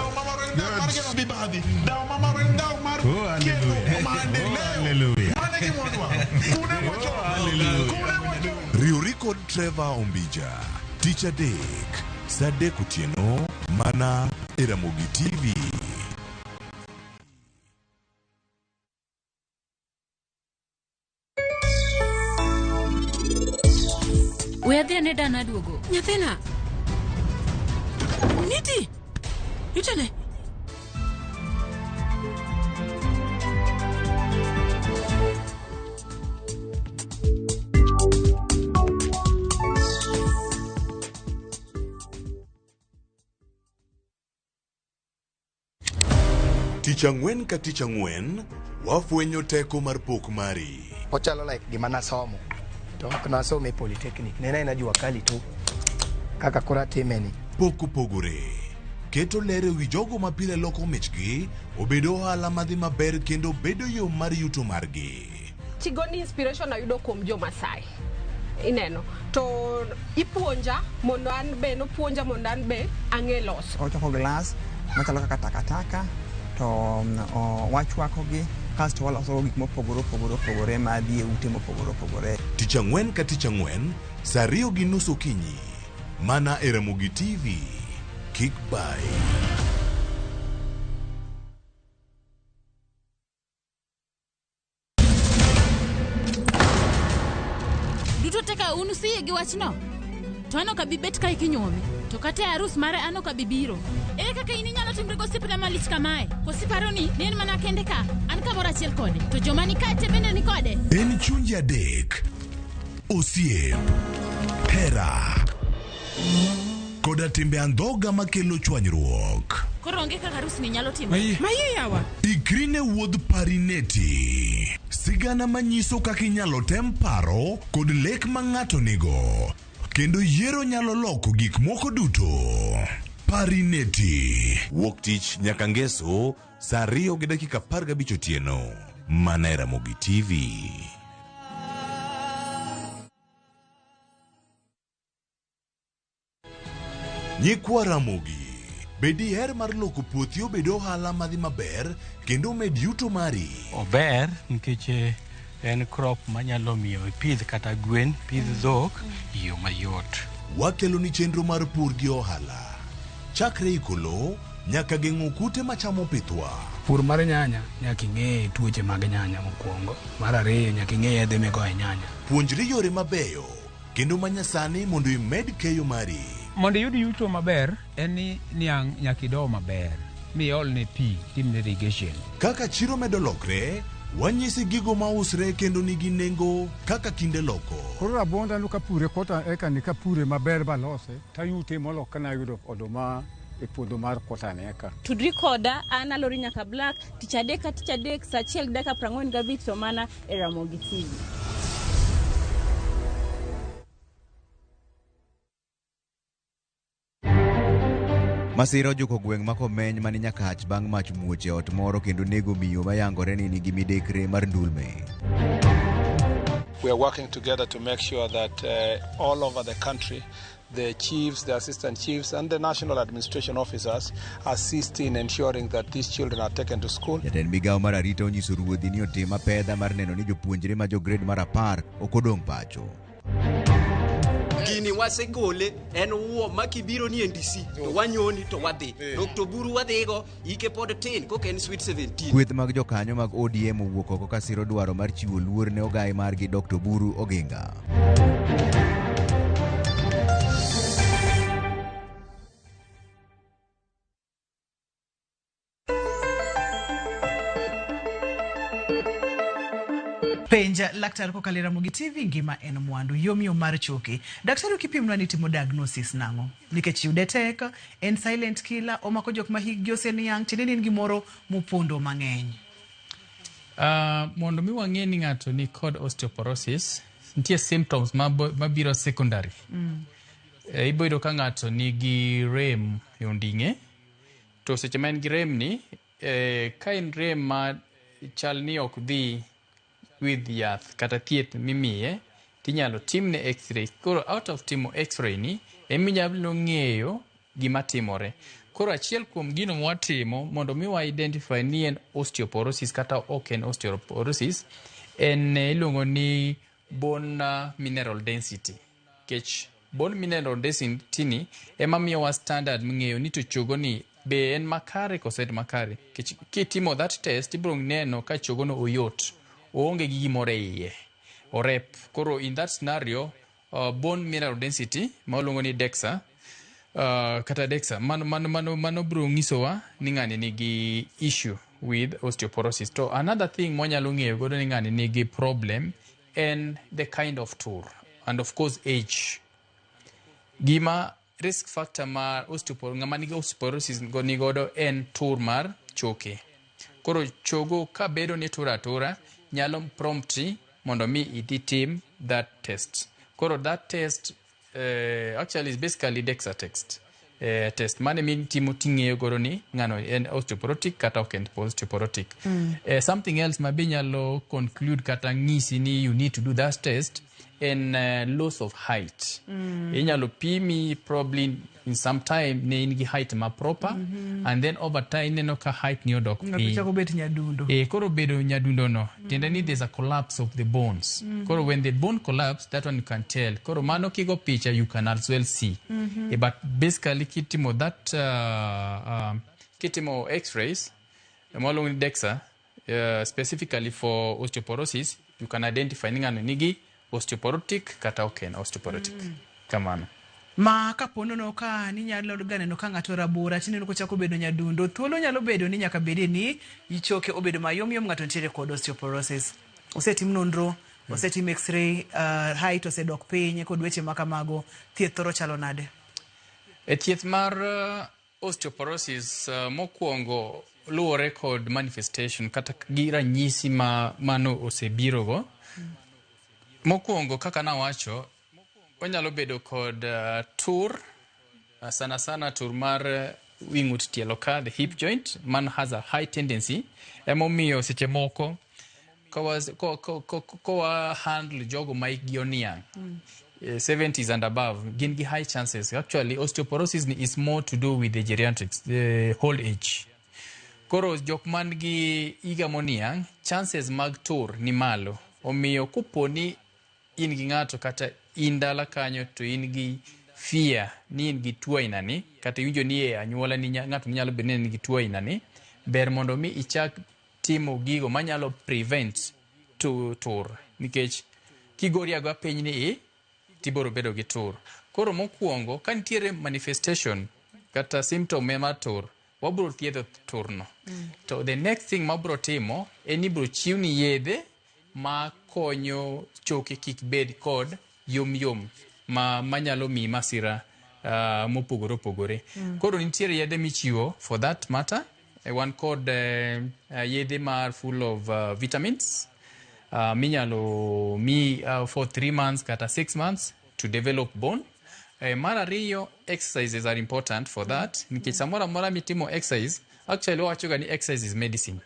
Riwri kod Trevor Ombija tich adek saa 3 otieno mana e Ramogi TV. We adhi ane dana duogo. Nyathina. Niti. Itene. Tich ang'wen ka tich ang'wen, wafwenyo teko mar pok mari. Ochalo like gima nasomo to ok nasomo e polytechnic ne en aena jua kali tu kaka koro atime ni. Pok opogore. Keto ler e wi jogo ma pile loko michgi obed ohala madhi maber kendo bedo yo mar yuto margi. Tigoni inspiration ayudo kuom jo Masai. Ineno. To ipuonja mondo an be nopuonja mondo an be ang'e loso. Ochoko glass machalo kaka takataka to wachwakogi kasto waloso gik mopogore opogore opogore madhi e ute mopogore opogore. Tich ang'wen ka tich ang'wen saa 2:30 okinyi mana e Ramogi TV. Kik bayi. Duto te ka un usiyie gi wachno, to an ok abi bet kae kinyuomi. To kata e arus mare an ok abi biro. Ere kaka in inyalo timri gosiepna malich kamae? Koso iparo ni ne en mana kende ka? An kamoro achiel kode, to joma ni kae te bende ni kode. En chunje adek, osiep, hera, koda timbe andhoga makelo chwanyruok. Koro onge kaka arusni nyalo timore. Maye yawa. Ikri ne wuodh Parineti, sigana manyiso kaka inyalo tem paro kod lek ma ng'ato nigo, kendo yiero nyalo loko gik moko duto. Parineti. Wuok tich nyaka ngeso saa 2:15 otieno, mana e Ramogi TV. Nyikwa Ramogi, be diher mar loko puothi obed ohala madhi maber kendo omed yuto mari? Ober nikech en crop manyalo miyo ipidh kata gwen, pidh dhok e yo mayot. Wakeloni chenro mar pur gi ohala. Chakre iko lowo nyaka geng'o kute machamo pithwa. Pur mar nyanya nyaka ing'e tuoche mag nyanya mokwongo. Mar ariyo nyaka ing'e yedhe migoyo e nyanya. Puonjri yore mabeyo kendo manyasani mondo imed keyo mari. Mondo iyud yuto maber en ni niang' nyaka ido maber miolne pi timne irrigation. Kaka chiro medo lokre, wanyisi gigo mausre kendo nigi nengo kaka kinde loko. Koro rabuonda no kapure kota eka ni kapure maber balose tayute molo kana ayudo oduma e puodho mar kota ni eka. Tudri koda an Alori Nyaka Black tich adek ka tich adek saa 1:45 to mana e Ramogi TV. Masira ojuko gweng' ma Komeny mani Nyakach bang' mach muoch e ot moro kendo nego miyo mayangore ni nigi midekre mar ndulme. We are working together to make sure that all over the country, the chiefs, the assistant chiefs, and the national administration officers assist in ensuring that these children are taken to school. Jatend migawo mar arita onyiso ruodhi ni otim apedha mar neno ni jopuonjre ma jo grade mar 10 ok odong' pacho. Gini wasegole en wuo ma kibiro ni NDC to wanyoni to wadhi. Dr. Oburu wadhigo ike pod tin koka en sweet 17. Kweth mag jokanyo mag ODM owuok oko ka siro dwaro mar chiwo luor ne ogai margi Dr. Oburu Oginga. Penja laktar kokalo e Ramogi TV ngima en mwandu yomyom mar choke. Daktari okipimnwa ni timo diagnosis nang'o? Nikech yude tek, en silent killer, omako jok ma hikgi oseniang', tiende ni en gimoro mopondo mang'eny. Mondo mi wang'e ni ng'ato ni kod osteoporosis, nitie symptoms mabiro secondary. Ibo yudo ka ng'ato nigi rem e onding'e, to seche ma en gi rem ni, ka en rem ma chal ni ok dhi with yath kata thieth mimiye, tinyalo timne x-ray. Koro out of timo x-ray ni, eminyalo ng'eyo gima timore. Koro achiel kuom gino mwatimo mondo mi wa identify ni en osteoporosis kata ok en osteoporosis en iluongo ni bone mineral density. Nikech bone mineral density ni ema miyowa standard ming'eyo ni to chogo ni be en makare koso en makare. Nikech kitimo that test ibiro neno ka chogo no oyot, oonge gi gimoro e iye, orep. Koro in that scenario, bone mineral density ma waluongo ni DEXA, kata DEXA mano biro nyisowa ni ng'ani nigi issue with osteoporosis. To another thing mwanyalo ng'eyo godo ni ng'ani nigi problem en the kind of tur and of course age. Gima risk factor ma osteoporosis ng'ama nigi osteoporosis ni godo en tur mar choke. Koro chogo ka bedo ni tur atura nyalo prompti mondo mi idhi tim that test. Koro that test actually is basically DEXA test. Test mane mitimo ting'eyo godo ni ng'ano en osteoporotic kata ok en osteoporotic. Something else ma be nyalo conclude kata ng'isi ni you need to do that test en loss of height. Inyalo pimi probably in some time ne in gi height ma proper, and then over time ineno ka height ni odok Ng'ato piny. chako bet nyadundo. Koro bedo nyadundo no tiende ni there's a collapse of the bones. Koro when the bone collapse, that one you can tell. Koro mano kigo picha you can as well see. But basically kitimo that kitimo x-rays mwaluongo ni DEXA, specifically for osteoporosis, you can identify ni ng'ano nigi osteoporotic kata ok en osteoporotic. Kamano. Ma kapo nono ka ninyalo ga neno ka ng'ato rabora tineno kochako bedo nyadundo, thuolo nyalo bedo ni nyaka bedie ni choke obedo mayomyom, ng'ato nitiere kod osteoporosis. Osetim nonro, osetim x-ray, height osedok piny kod weche ma kamago, thieth thoro chalo nade? E thieth mar osteoporosis, mokwongo luwore kod manifestation kata gi ranyisi ma mano osebirogo. Mokwongo kaka nawacho, onyalo bedo kod tur, sana sana tur mar wi ng'ut tielo ka, the hip joint, man has a high tendency. Emomiyo seche moko kowa handle jogo ma hikgi oniang', 70s and above, gin gi high chances. Actually, osteoporosis ni is more to do with the geriatrics, the old age. Koro jok man gi higa moniang', chances mag tur ni malo. Omiyo kopo ni in gi ng'ato kata in dala kanyo to in gi fear ni in gi tuo aina ni, kata iwinjo ni e anyuola ni ng'ato nyalo bedo ni nigi tuo aina ni, ber mondo mi ichak timo gigo manyalo prevent to tur. Nikech kigori agoya piny ni i, tibiro bedo gi tur. Koro mokwongo, ka nitiere manifestation kata symptom mar tur, wabiro thiedho turno. To the next thing mabiro timo en ni ibiro chiwni yedhe ma konyo choke kik bed kod yom yom ma manyalo miyi masira mopogore opogore. Koro nitiere yedhe michiwo for that matter. Wan kod yedhe mar full of vitamins minyalo mi for 3 months kata 6 months to develop bone. Mar ariyo, exercises are important for that. Nikech samoro amora mitimo exercise, actually wawacho ga ni exercise is medicine.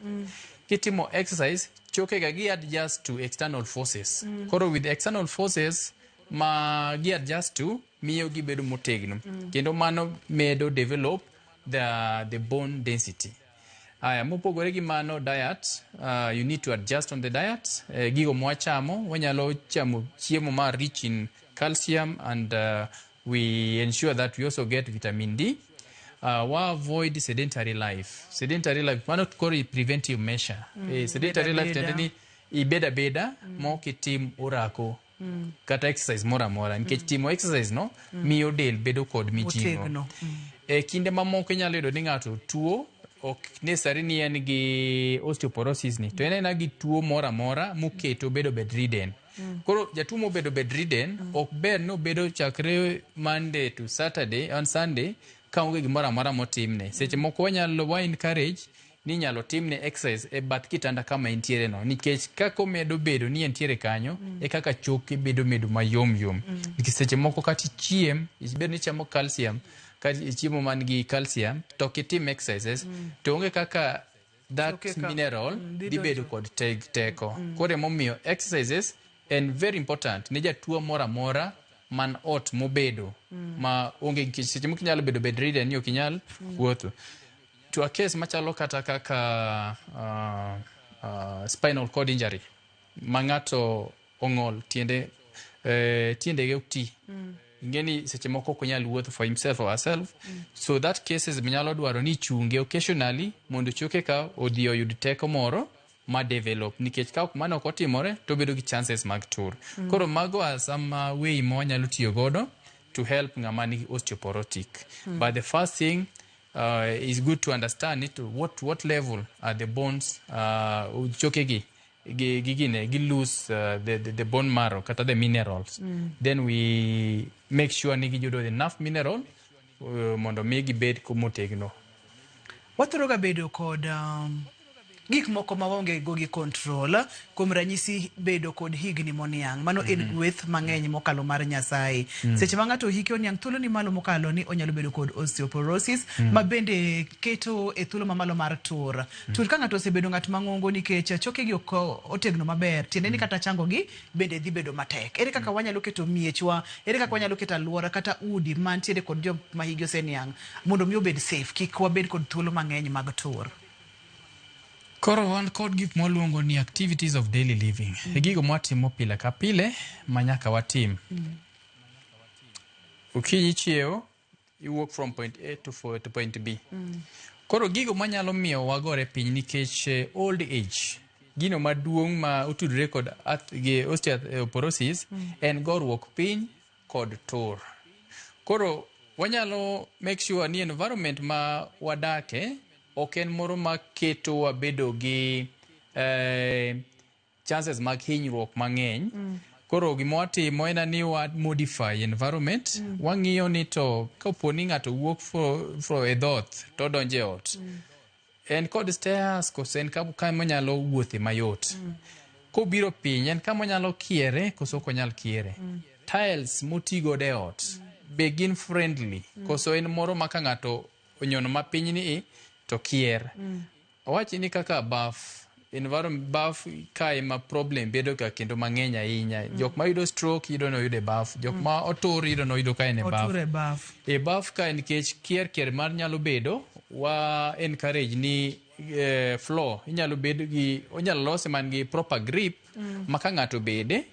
Kitimo exercise, choke ga gi adjust to external forces. Koro with external forces ma gi adjust to, miyo gibedo motegno. Kendo mano medo develop the bone density. Aya, mopogore gi mano, diet, you need to adjust on the diet. Gigo mwachamo, wanyalo chamo chiemo ma rich in calcium, and we ensure that we also get vitamin D. Wa avoid sedentary life. Sedentary life, mano koro i preventive measure. Sedentary life Beda tiende ni ibed abeda ma ok itim orako kata exercise moro amora, nikech timo exercise no miyo del bedo kod mijing'o. Motegno. E kinde mamoko inyalo yudo ni ng'ato tuo, ok necessary ni en gi osteoporosis ni, to en aena gi tuo moro amora moketo bedo bedridden. Koro jatuo mobedo bedridden, ok ber ni obedo chakre Monday to Saturday and Sunday ka onge gimoro amora motimne. Seche moko wanyalo wa encourage ni inyalo timne exercise e bath kitanda kama entiere no, nikech kaka omedo bedo ni entiere kanyo e kaka choke bedo medo mayom yom. Nikech seche moko kata ichiem, ibed ni ichamo calcium kata chiemo man gi calcium to ok itim exercises, to onge kaka that Choke ka- mineral dhi dhi bedo donjo. kod teko. Koro emomiyo exercises en very important ne jatuo moro amora man ot mobedo ma onge, nikech seche moko inyalo bedo bedridden ni ok inyal wuotho. To a case machalo kata kaka spinal cord injury ma ng'ato ong'ol tiende, tiendege ok ti, ing'e ni seche moko ok onyal wuotho for himself or herself. So that cases nyalo dwaro ni ichunge occasionally mondo choke ka odhi oyud teko moro ma develop, nikech ka ok mano ok otimore to obedo gi chances mag tur. Koro mago are some way ma wanyalo tiyo godo to help ng'ama nigi osteoporotic. But the first thing is good to understand it, what level are the bones, choke gi gi gine gi lose the bone marrow kata the minerals. Then we make sure ni giyudo enough mineral mondo mi gibed motegno. Wathoro ga bedo kod gik moko ma waonge go gi control, kuom ranyisi bedo kod higni moniang', mano en gweth mang'eny mokalo mar Nyasaye. Seche ma ng'ato hike oniang', thuolo ni malo mokalo ni onyalo bedo kod osteoporosis, ma bende keto e thuolo mamalo mar tur. Tur ka ng'ato osebedo ng'at mang'ongo nikech chokegi ok otegno maber, tiende ni kata chango gi bende dhi bedo matek. Ere kaka wanyalo keto miechwa, ere kaka wanyalo keto alwora kata udi mantiere kod joma higi oseniang' mondo mi obed safe, kik wabed kod thuolo mang'eny mag tur? Koro wan kod gik mwaluongo ni activities of daily living, e gigo mwatimo pile ka pile ma nyaka watim. Okinyi chiewo, iwuok from point A to point B. Koro gigo manyalo miyo wagore piny nikech old age, gino maduong' ma otudore kod gi osteoporosis en goruok piny kod tur. Koro wanyalo make sure ni environment ma wadake ok en moro ma keto wabedo gi chances mag hinyruok mang'eny. Koro gima watimo en ni wa modify environment. Wang'iyo ni to kapo ni ng'ato wuok fro e dhoot to odonjo e ot, en kod stairs koso en kama onyalo wuothe mayot? Kobiro piny, en kama onyalo kiere koso ok onyal kiere? Tiles motigodo e ot be gin friendly koso en moro ma ka ng'ato onyono mapiny ni to kier? Awach ni kaka baf environment, baf kae ma problem bedo ga kendo mang'eny ahinya. Jok ma yudo stroke yudo ni oyudo e baf, jok ma otur yudo ni oyudo ka en e baf. Otur e baf. E baf ka, nikech kier kier mar nyalo bedo, wa encourage ni floor inyalo bed gi, onyalo lose man gi proper grip ma ka ng'ato bede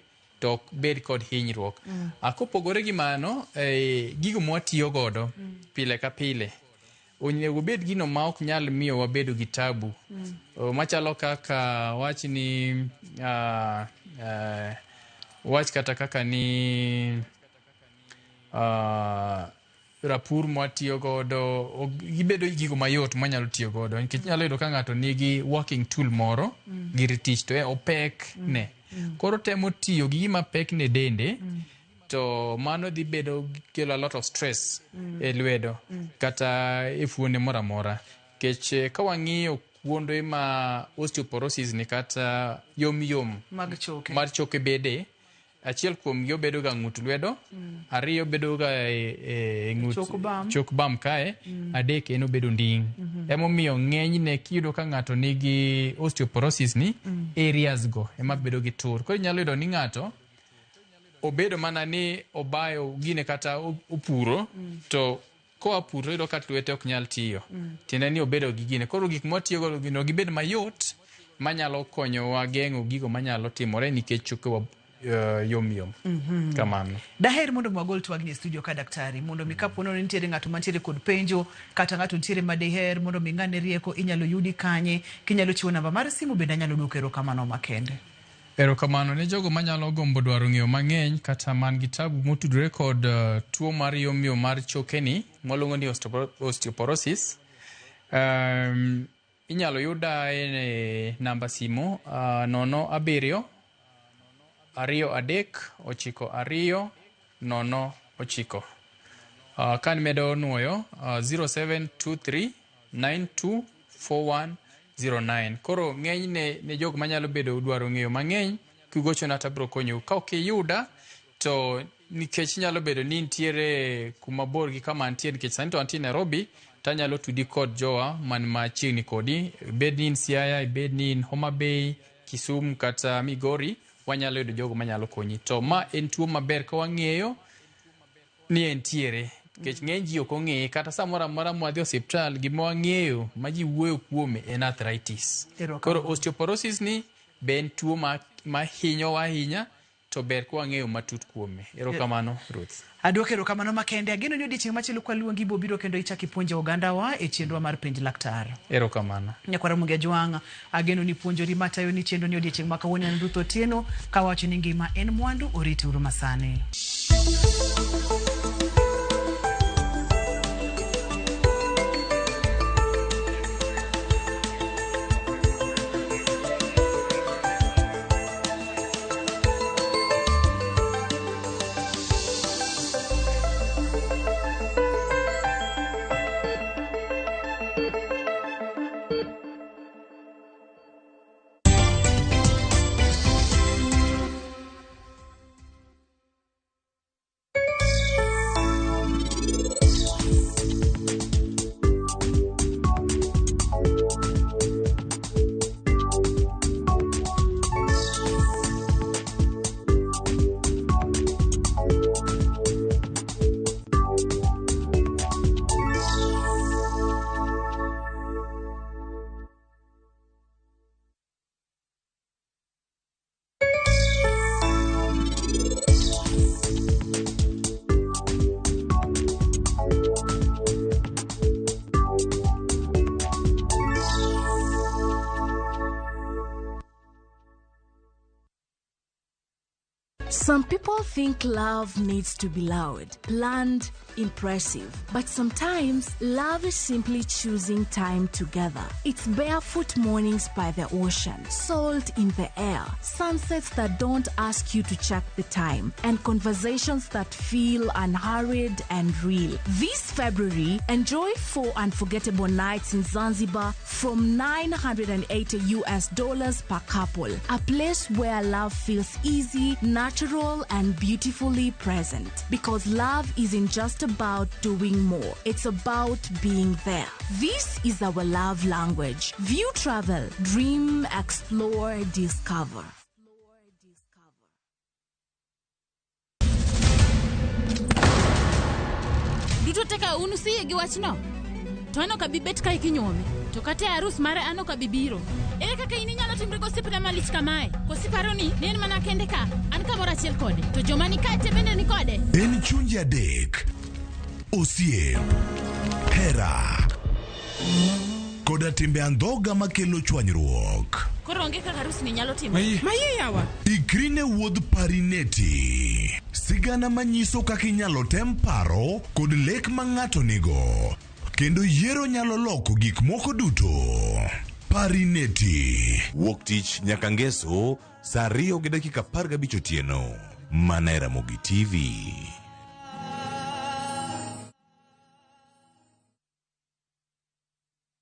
to ok bed kod hinyruok. Kopogore gi mano, gigo mwatiyo godo pile ka pile onego bed gino ma ok nyal miyo wabedo gi tabu. Machalo kaka wach ni wach kata kaka ni rapur mwatiyo godo gibedo gigo mayot mwanyalo tiyo godo, nikech inyalo yudo ka ng'ato nigi working tool moro, gir tich, to opek ne. Koro temo tiyo gi gima pek ne dende, to mano dhi bedo kelo a lot of stress e lwedo kata e fuonde moro amora, nikech ka wang'iyo kuonde ma osteoporosis ni kata yom yom mag choke mar choke bede, achiel kuom gi obedo ga ng'ut lwedo, ariyo bedo ga e ng'ut chok bam. Chok bam kae, adek en obedo nding'. Emomiyo ng'enyne kiyudo ka ng'ato nigi osteoporosis ni, areas go ema bedo gi tur. Koro inyalo yudo ni ng'ato obedo mana ni obayo gine kata opuro, to koa puro iyudo ka lwete ok nyal tiyo. Tiende ni obedo gi gine. Koro gik mwatiyogo gino gibed mayot manyalo konyowa geng'o gigo manyalo timore nikech chokewa yom yom. Kamano. Daher mondo wagol twagni e studio ka, daktari, mondo mi kapo ni nitiere ng'ato mantiere kod penjo kata ng'ato nitiere madiher mondo mi ng'ane rieko, inyalo yudi kanye? Kinyalo chiwo namba mar simu bende anyalo duoko erokamano makende. Erokamano ne jogo manyalo gombo dwaro ng'eyo mang'eny kata man gi tabu motudore kod tuo mar yomyom mar chokeni mwaluongo ni osteoporosis. Inyalo yuda e namba simu 07 23 92 09. Ka nimedo nuoyo, 0723 9241 09. Koro ng'enyne ne jok manyalo bedo dwaro ng'eyo mang'eny, kigochona to abiro konyou. Ka ok iyuda to nikech nyalo bedo ni nitiere kuma bor gi kama antie, nikech sani to antie Nairobi, tanyalo tudi kod jowa man machiegni kodi, ibed ni in Siaya, ibed ni in Homa Bay, Kisumu kata Migori, wanyalo yudo jogo manyalo konyi. To ma en tuo maber ka wang'eyo ni entiere, nikech ng'eny ji ok ong'eye. Kata samoro amora mwadhi osiptal, gima wang'eyo ma ji wuoyo kuome en arthritis. Koro osteoporosis ni be en tuo ma hinyowa ahinya, to ber ka wang'eyo matut kuome. Erokamano, Ruth. Adwoko erokamano makende. Ageno ni odiechieng' machielo kwaluongi ibo biro kendo ichak ipuonjo ogandawa e chenrowa mar penj laktar. Erokamano. Nyakwar Ramogi Ajwang', ageno ni puonjori matayo ni chenro ni odiechieng' ma kawuono. En Ruth Otieno kawacho ni ngima en mwandu, orit uru masani. Some people think love needs to be loud, planned, impressive. But sometimes love is simply choosing time together. It's barefoot mornings by the ocean, salt in the air, sunsets that don't ask you to check the time, and conversations that feel unhurried and real. This February, enjoy 4 unforgettable nights in Zanzibar from $980 US per couple. A place where love feels easy, natural, and beautifully present. Because love isn't just about doing more, it's about being there. This is our love language. View travel, dream, explore, discover. Duto te ka un usiyie gi wachno? To an ok abi bet kae kinyuome. To kata e arus mare an ok abi biro. Ere kaka in inyalo timri gosiepna malich kamae? Koso iparo ni ne en mana kende ka? An kamoro achiel kode. To joma ni kae te bende ni kode? En chunje adek, osiep, hera, koda timbe andhoga makelo chwanyruok. Koro onge kaka arus ni nyalo timore. Maye yawa. Ikri ne wuodh Parineti. Sigana manyiso kaka inyalo tem paro kod lek ma ng'ato nigo. Kendo yiero nyalo loko gik moko duto. Parineti. Wuok tich nyaka ngeso saa 2:15 otieno. Mana e Ramogi TV.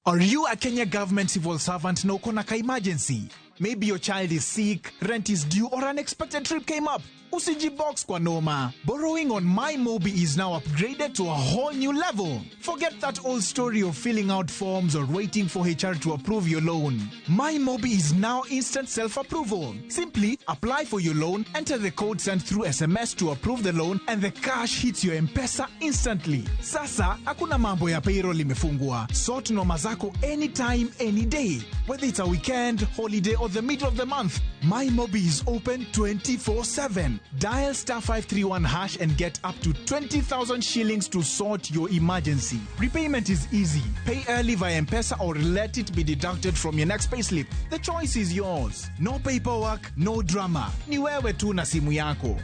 Are you a Kenya government civil servant na uko na ka emergency? Maybe your child is sick, rent is due, or an unexpected trip came up. Usijibox kwa noma. Borrowing on MyMobi is now upgraded to a whole new level. Forget that old story of filling out forms or waiting for HR to approve your loan. MyMobi is now instant self-approval. Simply apply for your loan, enter the code sent through SMS to approve the loan, and the cash hits your M-Pesa instantly. Sasa, hakuna mambo ya payroll imefungwa. Sort noma zako anytime, any day. Whether it's a weekend, holiday, or the middle of the month, MyMobi is open 24/7. Dial star 531 hash and get up to 20,000 shillings to sort your emergency. Repayment is easy. Pay early via M-Pesa or let it be deducted from your next payslip. The choice is yours. No paperwork, no drama. Ni wewe tu na simu yako.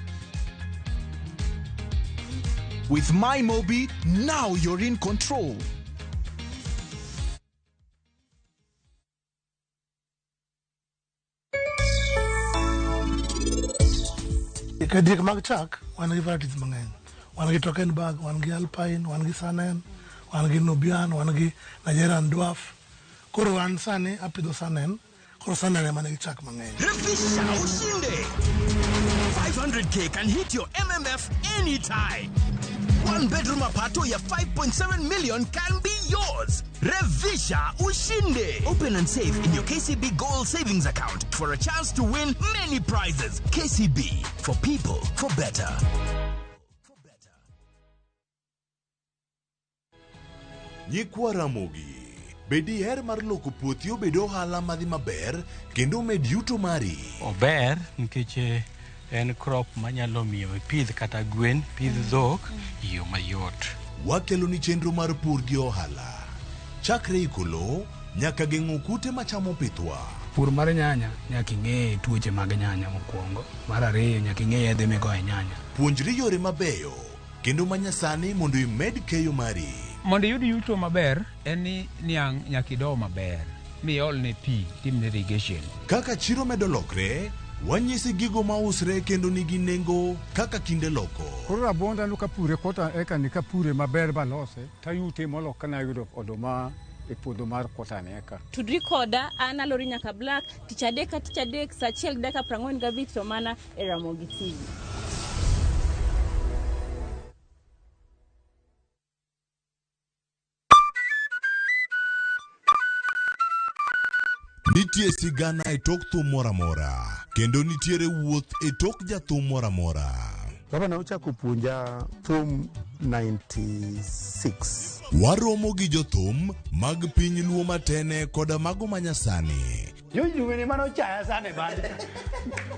With MyMobi, now you're in control. Ka diek mag chak, wan gi varieties mang'eny. Wan gi Toggenburg, wan gi Alpine, wan gi Saanen, wan gi Nubian, wan gi Nigerian Dwarf. Koro an sani apidho Sanen, koro Sanen ema nigi chak mang'eny. Refisha ushinde. 500K can hit your MMF anytime. One bedroom apato ya 5.7 million can be yours. Revisha ushinde. Open and save in your KCB Gold Savings Account for a chance to win many prizes. KCB, for people, for better. Nyikwa Ramogi, be diher mar loko puothi obed ohala madhi maber kendo omed yuto mari? Ober nikech en crop manyalo miyo ipidh kata gwen, pidh dhok e yo mayot. Wakeloni chenro mar pur gi ohala. Chakre iko lowo nyaka geng'o kute machamo pithwa. Pur mar nyanya nyaka ing'e tuoche mag nyanya mokwongo. Mar ariyo nyaka ing'e yedhe migoyo e nyanya. Puonjri yore mabeyo kendo manyasani mondo imed keyo mari. Mondo iyud yuto maber en ni niang' nyaka ido maber miolne pi timne irrigation. Kaka chiro medo lokre, wanyisi gigo mausre kendo nigi nengo kaka kinde loko. Koro rabuonda no kapure quarter acre ni kapure maber balose tayute molo kana ayudo oduma e puodho mar quarter an acre. Tudri koda an Alori Nyaka Black tich adek ka tich adek saa achiel gi dakika 45 to mana e Ramogi TV. Nitie sigana e tok thum moro amora kendo nitiere wuoth e tok jathum moro amora. Baba nochako puonja thum 96. Waromo gi jothum mag piny Luo matene koda mago manyasani. Jojuweni mane ochaya sana e band.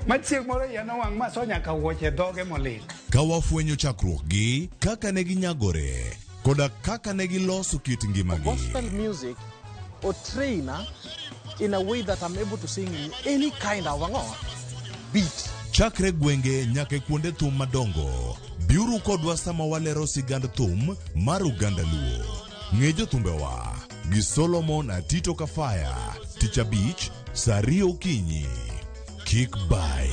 Ma chieng' moro iya nowang' ma so nyaka wuoche e dhoge molil. Ka wafwenyo chakruokgi, kaka ne ginyagore, koda kaka ne giloso kit ngimagi. Gospel music or trainer in a way that I'm able to sing in any kind of beat. Chakre gwenge nyaka e kuonde thum madongo, biuru kodwa sama walero sigand thum mar oganda Luo. Ng'e jothumbewa gi Solomon Atito Kafaya, tich abich, saa ariyo okinyi. Kik bai.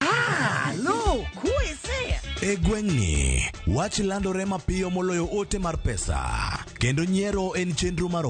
Ah, look, who is there? E gweng'ni, wach landore mapiyo moloyo ote mar pesa, kendo nyiero en chenro mar